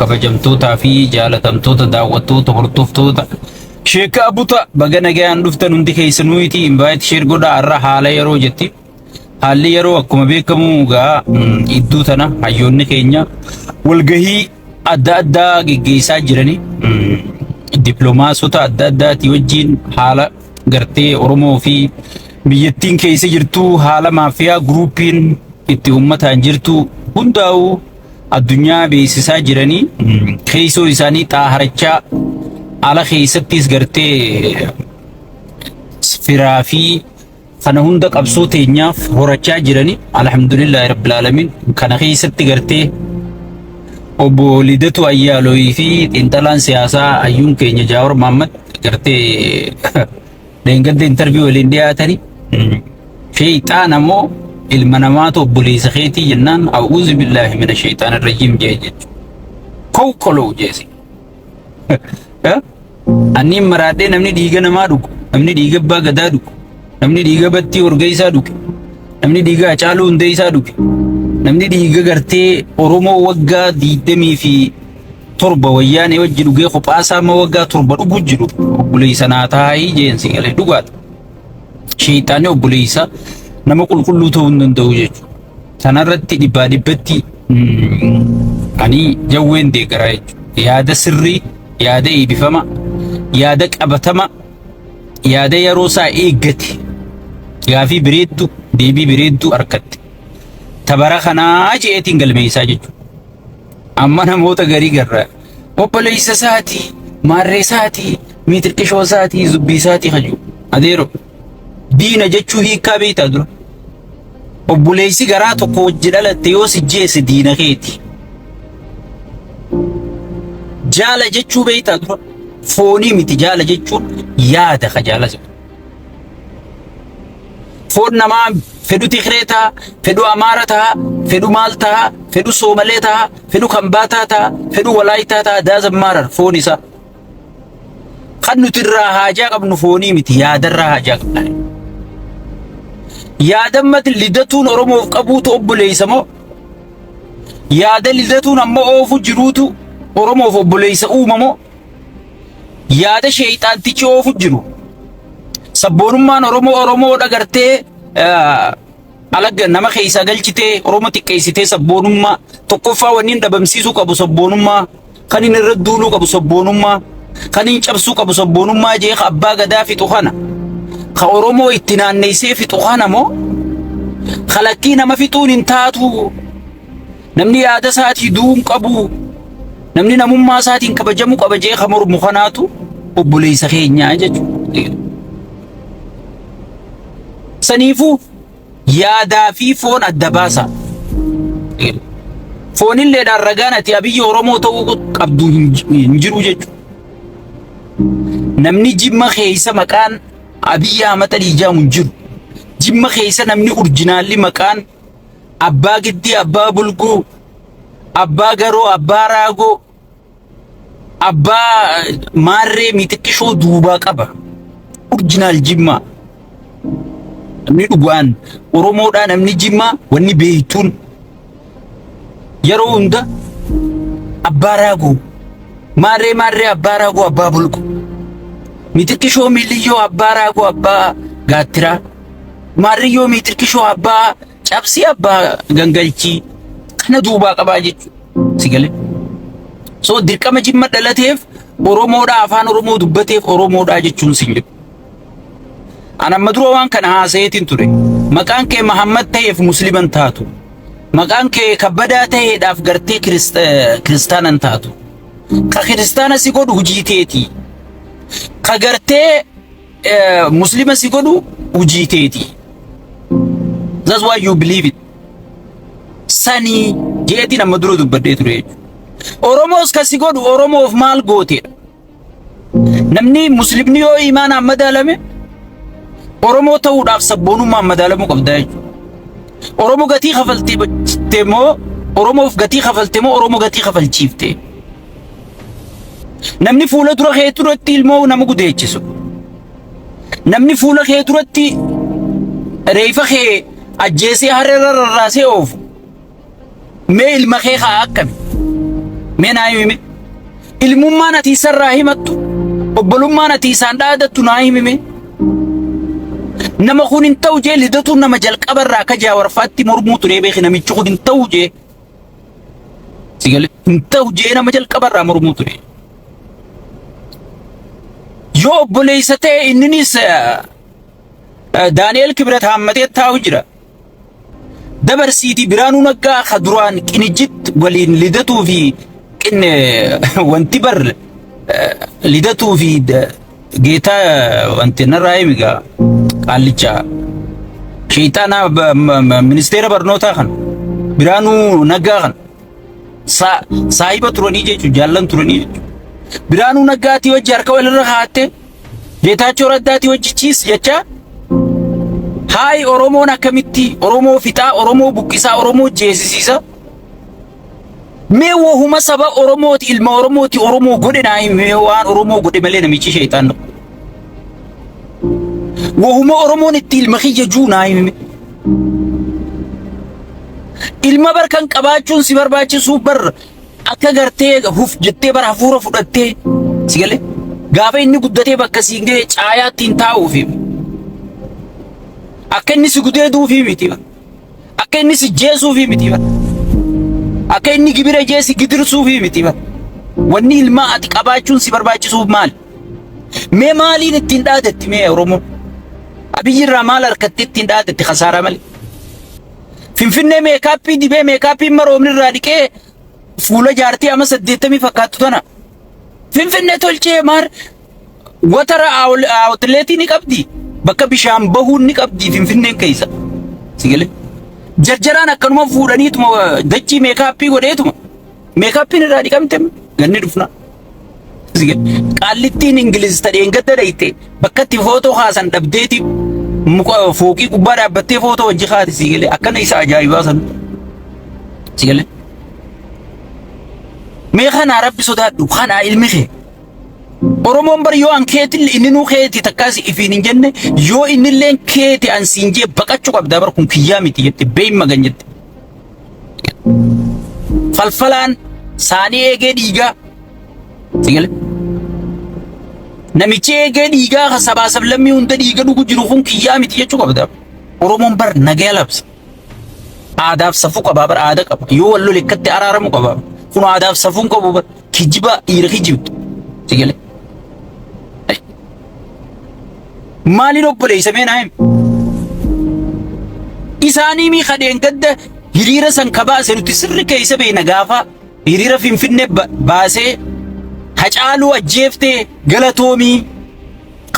Kabajamtootaa fi jaalatamtoota daawwattoota hordoftoota Sheeka Abuta, baga nagayaan dhuftan hundi keessanuu. Invite, share godhaa. Har'a haala yeroo jetti. Haalli yeroo akkuma beekamu gaa iddoo tana hayyoonni keenya walgahii adda addaa geggeessaa jirani. Dippiloomaasota adda addaatii wajjin haala gartee Oromoo fi biyyattiin keessa jirtu, haala maafiyaa guruupiin itti uummataan jirtu hundaa'u addunyaa beeksisaa jiranii, keessoo isaanii xaaharachaa, ala keessattis gartee firaa fi kana hunda qabsoo teenyaaf horachaa jiranii. Alhamdulillahi rabbil alamin. Kana keessatti gartee obbo Lidatu Ayyaalooyi fi xiinxalaan siyaasaa hayyuun keenya Jaawar Mahammad gartee dheengadda interview waliin dhiyaatanii, sheeyxaan ammoo ilma namaatu obboleessa keetii jennaan, "A'uuzu billaahi mina sheeyxaan irrajiim" jee jechuudha. Kowkoloo jeesi. Anniin maraadhee namni dhiiga namaa dhugu, namni dhiiga abbaa gadaa dhugu, namni dhiiga Battii Orgeessaa dhuge, namni dhiiga Hacaaluu Hundeessaa dhuge, namni dhiiga gartee Oromoo waggaa 27 wayyaanee wajji dhugee kophaasaa amma waggaa 7 dhugu jiru obboleessa naa taa'ii jeensi galee dhugaadha. Sheeyxaanni obboleessa nama qulqulluu ta'uu hin danda'u jechuudha. Sanarratti dhibbaa dhibbatti ani jawween deeggaraa jechuudha. Yaada sirrii, yaada eebbifama, yaada qabatama, yaada yeroo isaa eeggate, gaafii bareeddu, deebii bareedduu argatte. Tabara kanaa je'eetiin galmeessaa jechuudha. Amma namoota garii garra obboleessa isaatii, maarree isaatii, miitirqishoo isaatii, zubbii isaatii haju. Adeero, diina jechuu hiikkaa beektaa dura? Obboleessi garaa tokko wajji dhalatte yoo si jeesse diina keeti. Jaala jechuu beektaa dura? Foonii miti, jaala jechuun yaada ka jaala jedhu. Foon namaa fedhu Tigree ta'a, fedhu Amaara ta'a, fedhu maal ta'a, fedhu Soomalee ta'a, fedhu Kambaataa ta'a, fedhu Walaayitaa ta'a, doesn't matter foon isaa. Kan nuti irraa haajaa qabnu foonii miti, yaadarraa haajaa qabna. Yaadammati Lidatuun Oromoof qabuutu obboleessa moo? Yaada Lidatuun amma oofu jiruutu Oromoof obboleessa uuma moo? Yaada sheeyxaantichi oofu jiru. Sabboonummaan Oromoo Oromoodha gartee alagga nama keessaa galchitee Oromoo xiqqeessitee, sabboonummaa tokkoffaa wanni hin dhabamsiisuu qabu sabboonummaa, kan inni irra duuluu qabu sabboonummaa, kan inni cabsuu qabu sabboonummaa jee ka abbaa gadaa fixu kana, ka Oromoo itti naanneessee fixu kana moo, kalakkii nama fixuun hin taatu, namni yaada isaatii du'uu hin qabu, namni namummaa isaatiin kabajamuu qaba jee ka mormu kanaatu obboleessa keenyaa jechuudha. Saniifuu yaadaa fi foon adda baasa. Foonilleedhaan ragaan ati Abiyyi Oromoo ta'uu qabdu hin jiru jechuudha. Namni Jimma keessa maqaan Abiyyi Ahmad Alii jedhamu hin jiru. Jimma keessa namni urjinaalli maqaan Abbaa Giddii, Abbaa Bulguu, Abbaa Garoo, Abbaa Raagoo, Abbaa Maarree Mixiqqishoo duubaa qaba. Original Jimmaa. Namni dhugaan Oromoodhaa, namni Jimmaa wanni beektuun yeroo hunda Abbaa Raagoo, Maarree Maarree, Abbaa Raagoo, Abbaa Bulguu, Mixiqqishoo Miliyyoo, Abbaa Raagoo, Abbaa Gaattiraa, Maarriyyoo Mixiqqishoo, Abbaa Cabsii, Abbaa Gangalchii kana duubaa qabaa jechuudha. Si galee? So dirqama Jimma dhalateef Oromoodhaa, afaan Oromoo dubbateef Oromoodhaa jechuun sin jedhu. An amma dura waan kana haasa'eetiin ture. Maqaan kee Mahammad ta'eef Musliman taatu. Maqaan kee Kabbadaa ta'eedhaaf gartee kiristaanan taatu. Ka kiristaana si godhu hojii teetii. Ka gartee Muslima si godhu hojii teetii. That's why you believe it. Sanii jeetiin amma dura dubbadhee ture jechuudha. Oromoos ka si godhu Oromoof maal gooteedha. Namni Muslimni yoo imaanaan madaalame Oromoo ta'uudhaaf sabboonummaan madaalamuu qabda jechuudha. Oromoo gatii kafaltee moo, Oromoof gatii kafalte moo, Oromoo gatii kafalchiifte? Namni fuula dura kee duratti ilmoo nama gudeechisu. Namni fuula kee duratti reefa kee ajjeesee harreerra rarraasee oofu. Mee ilma kee haa akkami? Mee naa himi mee. Ilmummaan ati isarraa himattu, obbolummaan ati isaan dhaadattu naa himi mee. Nama kun hin ta'u jee Lidatuun nama jalqabarraa akka Jaawarfaatti mormuu turee beeki namichi kun hin ta'u jee. Si galee hin ta'u jee nama jalqabarraa mormuu ture. Yoo obboleessa ta'e inninis Daani'el Kibret haammatee taa'u jira. Dabarsiitii Biraanuu Naggaa ka duraan Qinijjit waliin Lidatuu fi qinne wanti bar Lidatuu fi Geetaa wanti narraa himi gaa qaallicha sheexaana ministeera barnootaa kan Biraanuu Naggaa kan saahiba turanii jechuun jaallan turanii jechuudha. Biraanuu Naggaatii wajji harka walirra kaa'attee Geetaachoo Raddaatii wajji chiis jecha haayi Oromoon akkamitti Oromoo fixaa Oromoo buqqisaa Oromoo jeesisiisa. Mee wahuma saba Oromooti ilma Oromooti Oromoo godhe naa himi mee waan Oromoo godhe malee namichi sheexaan. Wahuma Oromoon itti ilma kiyya juu naa himi. Ilma bar kan qabaachuun si barbaachisuu bar akka gartee huf jettee bar hafuura fudhattee si galee gaafa inni guddatee bakka siin ga'e caayaatti hin taa'uufi. Akka inni si gudeeduufi miti. Akka inni si jeesuufi miti. Akka inni gibira jee si gidirsuufi miti. Wanni ilmaa ati qabaachuun si barbaachisuuf maali? Mee maaliin ittiin dhaadatti mee Oromoo? Abiyyi irraa maal harkattee ittiin dhaadatti kasaaraa malee? Finfinnee meekaappii dibee meekaappiin maroomni irraa dhiqee fuula jaartii ama 80 fakkaattu tana. Finfinnee tolchee maar watara awutleetii ni qabdi. Bakka bishaan bahuun ni qabdi Finfinneen keessa. Sigalee. Jarjaraan akkanuma fuudhaniituma dachii meekaappii godheetuma. Meekaappiin irraa dhiqamte ganni dhufna. Qaallittiin Ingiliz ta dheengadda dhayte bakka itti footoo kaasan dhabdeeti muka fooqii gubbaa dhaabbattee footoo wajji kaati sii galee akkana isa ajaa'ibaa san sii galee. Mee kanaa rabbi sodaadhu kanaa ilmi kee. Oromoon bar yoo an keetillee inni nuu keeti takkaas ifiin hin jenne yoo innilleen keeti an siin jee baqachuu qabdaa bar kun kiyyaa miti jette beeyin magan jette. Falfalaan saanii eegee dhiigaa. Sigale. Namichi eegee dhiigaa kan sabaa sablammii hunda dhiiga dhugu jiru kun kiyyaa miti jechuu qabda. Oromoon bar nagaya labsa. Aadaaf safuu qabaa bar aada qaba. Yoo wal lole akkatti araaramu qaba. Kun aadaaf safuun qabu bar kijiba dhiira kijibdu. Sigale. Maaliin obboleessa mee naa himi. Isaanii mii kadheen gadda hiriira san ka baase nuti sirri keessa beekna gaafa hiriira Finfinnee baasee Hacaaluu ajjeeftee galatoomii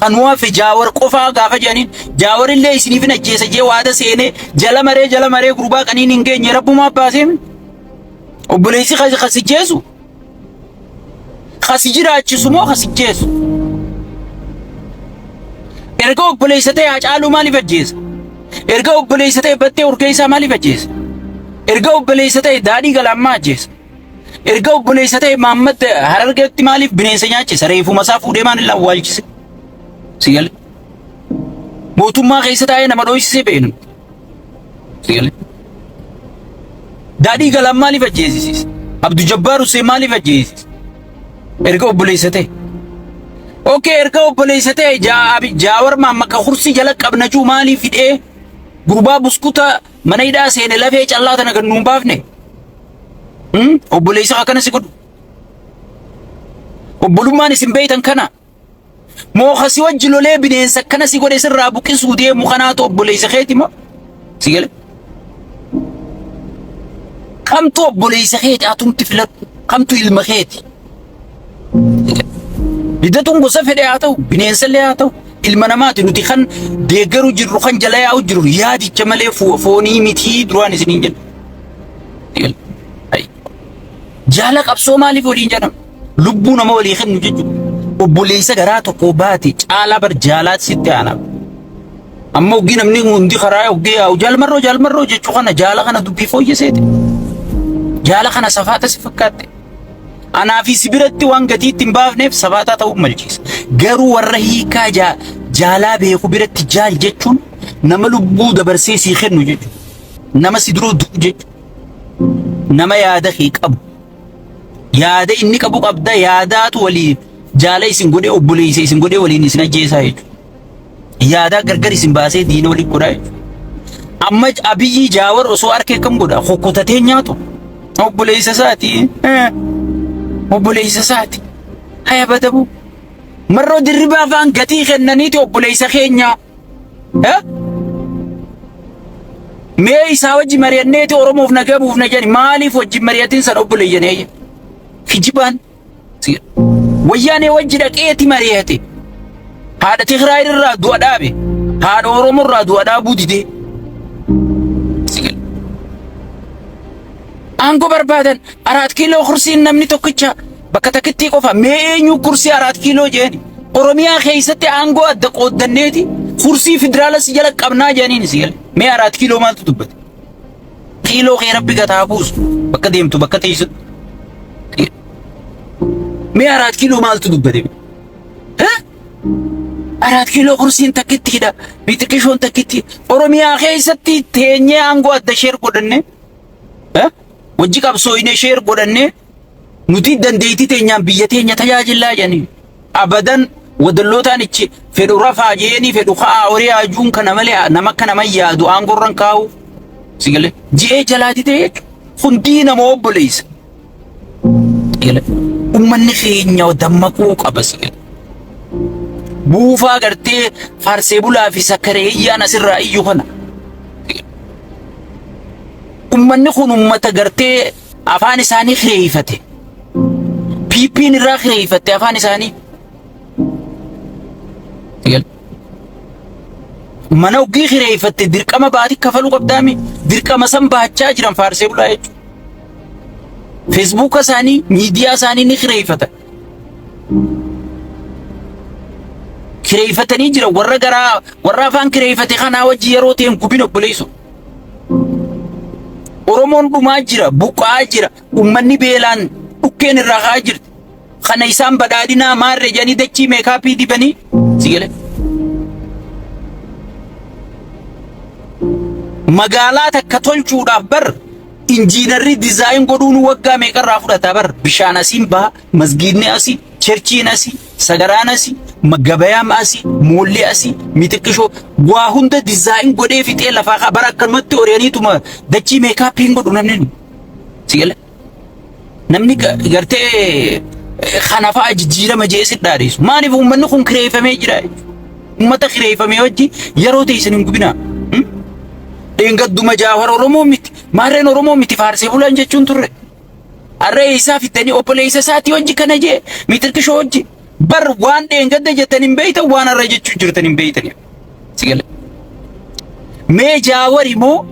kanuu hafe Jaawar qofaa gaafa jedhaniin Jaawar illee isiniif hin ajjeesa jee waada seenee jala maree jala maree gurbaa qaniin hin geenye rabbumaa baasee obboleessi kasi jeesu. Ka si jiraachisu moo ka si jeesu? Erga obboleessa ta'e Hacaaluu maaliif ajjeesa? Erga obboleessa ta'e Battee Urgeessaa maaliif ajjeesa? Erga obboleessa ta'e Daadhii Galaammaa ajjeesa? Erga obboleessa ta'e Mahammad Harargeetti maaliif bineensa nyaachisa? Reefuma isaa fuudhee maaliif awwaalchise? Si gale? Mootummaa keessa taa'ee nama dhoysisee beeknu. Si galee? Daadhii Galaan maaliif ajjeesisiise? Abdu Jabbaar Hussein maaliif ajjeesisiise? Erga obboleessa ta'e. Okee erga obboleessa ta'e Jaawar Maamma ka kursii jala qabna juu maaliif hidhee gurbaa buskuta mana hidhaa seene lafee callaa tana gad nuun baafne? Obboleessa akkana si godhu. Obbolummaan isin beeytan kana. Moo ka si wajji lolee bineensa akkana si godhe sirraa buqisuu deemu kanaatu obboleessa keeti moo? Si gale? Kamtu obboleessa keeti atumti filadhu? Kamtu ilma keeti? Lidatuun gosa fedhe haa ta'u, bineensallee haa ta'u, ilma namaati nuti kan deeggaru jirru kan jala yaa'u jirru yaadicha malee foonii mitii duraan isiniin jenna. Jaala qabsoo maaliif waliin jedhama? Lubbuu nama walii kennu jechuudha. Obboleessa garaa tokko baate caalaa bar jaalaa sitti aana. Amma oggii namni hundi karaa oggii yaa'u jaalmarroo jaalmarroo jechuu kana jaala kana dubbii fooyyeseeti. Jaala kana safaata si fakkaatte. Anaa fi si biratti waan gatii itti hin baafneef safaataa ta'uu malchiisa. Garuu warra hiikaa jaalaa beeku biratti jaal jechuun nama lubbuu dabarsee sii kennu jechuudha. Nama si dura du'u jechuudha. Nama yaada kee qabu. Yaada inni qabu qabda yaadaatu walii jaala isin godhee obboleessa isin godhee waliin isin ajjeesaa jechuudha. Yaadaa gargar isin baasee diina waliin godhaa jechuudha. Amma Abiyyi Jaawar osoo harkee kam godha hokkotatee nyaatu. Obboleessa isaati. Obboleessa isaati. Haya badabu. Marroo Dirribaa faan gatii kennaniiti obboleessa keenya. Mee isaa wajji mari'anneeti Oromoof nagaa buufna jedhani maaliif wajjin mari'atin san obboleeyyan eeyya. Kijibaan. Wayyaanee wajji dhaqeeti mari'ate. Haadha Tigraay irraa du'a dhaabe. Haadha Oromoo irraa du'a dhaabuu didee. Aangoo barbaadan Araat Kiiloo kursiin namni tokkicha bakka takkittii qofa mee eenyu kursii Araat Kiiloo jeeni. Oromiyaa keessatti aangoo adda qooddanneeti kursii federaala si jala qabnaa jedhaniin si gale. Mee Araat Kiiloo maaltu dubbate? Kiiloo kee rabbi gataa buusu bakka deemtu bakka teessutti. Mee Araat Kiiloo maaltu dubbate? Araat Kiiloo kursiin takkittiidha. Bixiqishoon takkitti. Oromiyaa keessatti teenyee aangoo adda sheer godhanne. Wajji qabsooyne sheer godhanne nuti dandeettii teenyaan biyya teenya tajaajillaa jedhanii. Abadan wadallootaan ichi fedhu rafaa jeeni fedhu ka'aa horii haajuun kana malee nama akka nama yaadu aangorran kaa'u. Sigalee ji'ee jalaa didee jechuudha. Hundii nama obboleessa. Sigalee uummanni keenya dammaquu qaba sigalee. Buufaa gartee faarsee bulaa fi sakkareeyyaan asirraa iyyu kana. Ummanni kun ummata gartee afaan isaanii kireeffate. PP'n irraa kireeffatte afaan isaanii. Mana oggii kireeffatte dirqama baatii kafaluu qabdaami. Dirqama san baachaa jiran faarsee bulaa jechuudha. Feesbuuka isaanii, miidiyaa isaanii ni kireeffatan. Kireeffatanii jiran warra garaa warra afaan kireeffate kanaa wajji yeroo ta'e hin gubin obboleessu. Oromoon dhumaa jira, buqqa'aa jira, uummanni beelaan dhukkeen irraa ka'aa jirti. Kana isaan badhaadhinaa maarree jedhanii dachii meekaappii dibanii si galee. Magaalaa takka tolchuudhaaf bar injiinarri dizaayin godhuun waggaa meeqarraa fudhata bar bishaan asiin baha, masgiidni asii, cherchiin asii, sagaraan asii, gabayaan asii, moolli asii, mixiqqishoo waa hunda dizaayin godhee fixee lafaa kaa bara akkanumatti ori'aniituma dachii meekaappiin godhu namni si galee. Namni gartee kana fa'a jijjiirama jee si dhaadheessu. Maaliif uummanni kun kireeffamee jira? Uummata kireeffamee wajji yeroo ta'e isin hin gubinaa. Dheengadduma Jaafar Oromoo miti. Maarreen Oromoo miti faarsee bulan jechuun turre. Har'a eessaa fiddanii obboleessa isaatii wajji kana jee mitirkishoo wajji. Bar waan dheengadda jettan hin beektan waan har'a jechuu jirtan hin beektan. Si gale. Mee Jaawar immoo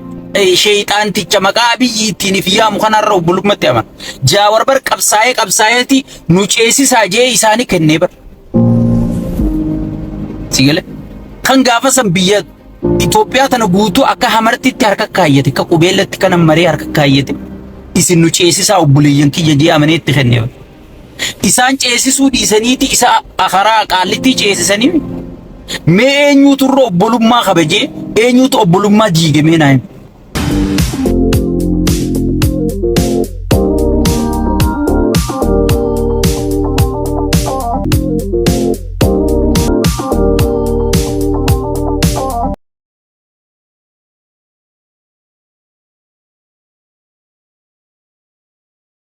sheeyxaanticha maqaa Abiyyi ittiin if yaamu kanarra obbolummaatti amana. Jaawar bar qabsaa'ee qabsaa'eeti nu ceesisaa jee isaanii kennee bar. Si gale. Kan gaafa san biyya Itoophiyaa tana guutuu akka hamartitti harka kaayyate akka qubeellatti kana maree harka kaayyate isin nu ceesisaa obboleeyyan kiyya jee amanee itti kennee bar. Isaan ceesisuu dhiisaniiti isa karaa qaallittii ceesisanii mee eenyuutu irra obbolummaa kabajee eenyuutu obbolummaa diige mee naa himi.